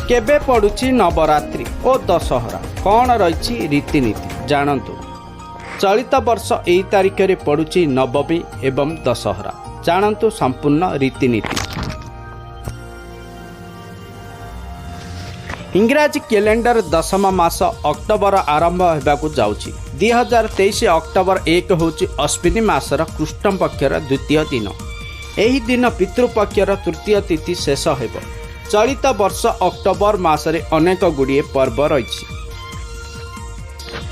କେବେ ପଡ଼ୁଛି ନବରାତ୍ରି ଓ ଦଶହରା, କ'ଣ ରହିଛି ରୀତିନୀତି ଜାଣନ୍ତୁ। ଚଳିତ ବର୍ଷ ଏହି ତାରିଖରେ ପଡ଼ୁଛି ନବମୀ ଏବଂ ଦଶହରା। ଜାଣନ୍ତୁ ସମ୍ପୂର୍ଣ୍ଣ ରୀତିନୀତି। ଇଂରାଜୀ କ୍ୟାଲେଣ୍ଡର ଦଶମ ମାସ ଅକ୍ଟୋବର ଆରମ୍ଭ ହେବାକୁ ଯାଉଛି। 2023 ଅକ୍ଟୋବର 1 ହେଉଛି ଅଶ୍ୱିନୀ ମାସର କୃଷ୍ଣ ପକ୍ଷର ଦ୍ୱିତୀୟ ଦିନ। ଏହି ଦିନ ପିତୃପକ୍ଷର ତୃତୀୟ ତିଥି ଶେଷ ହେବ। ଚଳିତ ବର୍ଷ ଅକ୍ଟୋବର ମାସରେ ଅନେକ ଗୁଡ଼ିଏ ପର୍ବ ରହିଛି।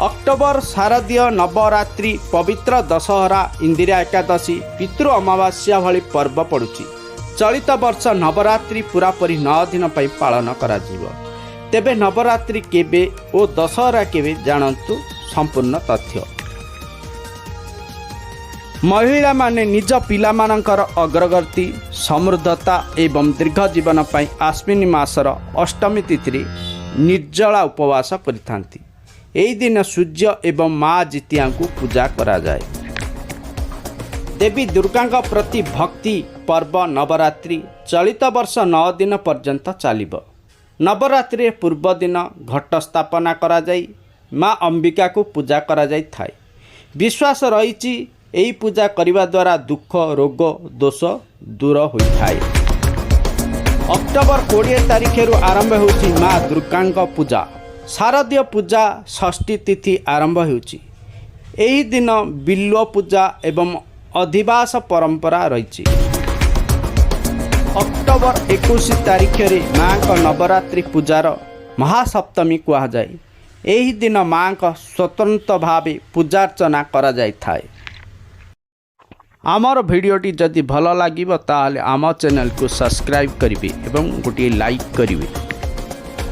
ଅକ୍ଟୋବର ଶାରଦୀୟ ନବରାତ୍ରି, ପବିତ୍ର ଦଶହରା, ଇନ୍ଦିରା ଏକାଦଶୀ, ପିତୃ ଅମାବାସ୍ୟା ଭଳି ପର୍ବ ପଡ଼ୁଛି। ଚଳିତ ବର୍ଷ ନବରାତ୍ରି ପୂରାପୂରି 9 ଦିନ ପାଇଁ ପାଳନ କରାଯିବ। ତେବେ ନବରାତ୍ରି କେବେ ଓ ଦଶହରା କେବେ, ଜାଣନ୍ତୁ ସମ୍ପୂର୍ଣ୍ଣ ତଥ୍ୟ। ମହିଳାମାନେ ନିଜ ପିଲାମାନଙ୍କର ଅଗ୍ରଗତି, ସମୃଦ୍ଧତା ଏବଂ ଦୀର୍ଘ ଜୀବନ ପାଇଁ ଆଶ୍ୱିନୀ ମାସର ଅଷ୍ଟମୀ ତିଥିରେ ନିର୍ଜଳା ଉପବାସ କରିଥାନ୍ତି। ଏହି ଦିନ ସୂର୍ଯ୍ୟ ଏବଂ ମା ଜିତିଆଙ୍କୁ ପୂଜା କରାଯାଏ। ଦେବୀ ଦୁର୍ଗାଙ୍କ ପ୍ରତି ଭକ୍ତି ପର୍ବ ନବରାତ୍ରି ଚଳିତ ବର୍ଷ 9 ଦିନ ପର୍ଯ୍ୟନ୍ତ ଚାଲିବ। ନବରାତ୍ରିରେ ପୂର୍ବଦିନ ଘଟ ସ୍ଥାପନା କରାଯାଇ ମା ଅମ୍ବିକାକୁ ପୂଜା କରାଯାଇଥାଏ। ବିଶ୍ୱାସ ରହିଛି, ଏହି ପୂଜା କରିବା ଦ୍ୱାରା ଦୁଃଖ, ରୋଗ, ଦୋଷ ଦୂର ହୋଇଥାଏ। ଅକ୍ଟୋବର 20 ତାରିଖରୁ ଆରମ୍ଭ ହେଉଛି ମା ଦୁର୍ଗାଙ୍କ ପୂଜା। ଶାରଦୀୟ ପୂଜା ଷଷ୍ଠୀ ତିଥି ଆରମ୍ଭ ହେଉଛି। ଏହି ଦିନ ବିଲ୍ୱ ପୂଜା ଏବଂ ଅଧିବାସ ପରମ୍ପରା ରହିଛି। ଅକ୍ଟୋବର 21 ତାରିଖରେ ମାଙ୍କ ନବରାତ୍ରି ପୂଜାର ମହାସପ୍ତମୀ କୁହାଯାଏ। ଏହି ଦିନ ମାଙ୍କ ସ୍ୱତନ୍ତ୍ର ଭାବେ ପୂଜାର୍ଚ୍ଚନା କରାଯାଇଥାଏ। ଆମର ଭିଡ଼ିଓଟି ଯଦି ଭଲ ଲାଗିବ, ତାହେଲେ ଆମ ଚ୍ୟାନେଲକୁ ସବସ୍କ୍ରାଇବ୍ କରିବେ ଏବଂ ଗୋଟିଏ ଲାଇକ୍ କରିବେ।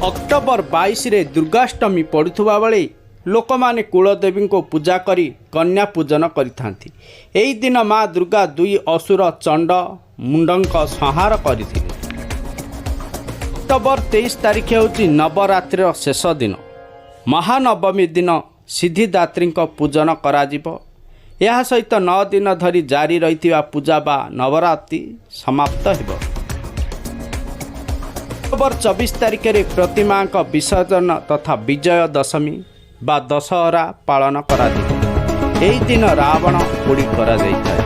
ଅକ୍ଟୋବର 22ରେ ଦୁର୍ଗାଷ୍ଟମୀ ପଡ଼ୁଥିବା ବେଳେ ଲୋକମାନେ କୁଳଦେବୀଙ୍କୁ ପୂଜା କରି କନ୍ୟା ପୂଜନ କରିଥାନ୍ତି। ଏହି ଦିନ ମା ଦୁର୍ଗା ଦୁଇ ଅସୁର ଚଣ୍ଡ ମୁଣ୍ଡଙ୍କ ସଂହାର କରିଥିଲେ। ଅକ୍ଟୋବର 23 ତାରିଖ ହେଉଛି ନବରାତ୍ରିର ଶେଷ ଦିନ। ମହାନବମୀ ଦିନ ସିଦ୍ଧିଦାତ୍ରୀଙ୍କ ପୂଜନ କରାଯିବ। ଏହା ସହିତ 9 ଦିନ ଧରି ଜାରି ରହିଥିବା ପୂଜା ବା ନବରାତ୍ରି ସମାପ୍ତ ହେବ। ଅକ୍ଟୋବର 24 ତାରିଖରେ ପ୍ରତିମାଙ୍କ ବିସର୍ଜନ ତଥା ବିଜୟ ଦଶମୀ ବା ଦଶହରା ପାଳନ କରାଯିବ। ଏହି ଦିନ ରାବଣ ପୋଡ଼ି କରାଯାଇଥାଏ।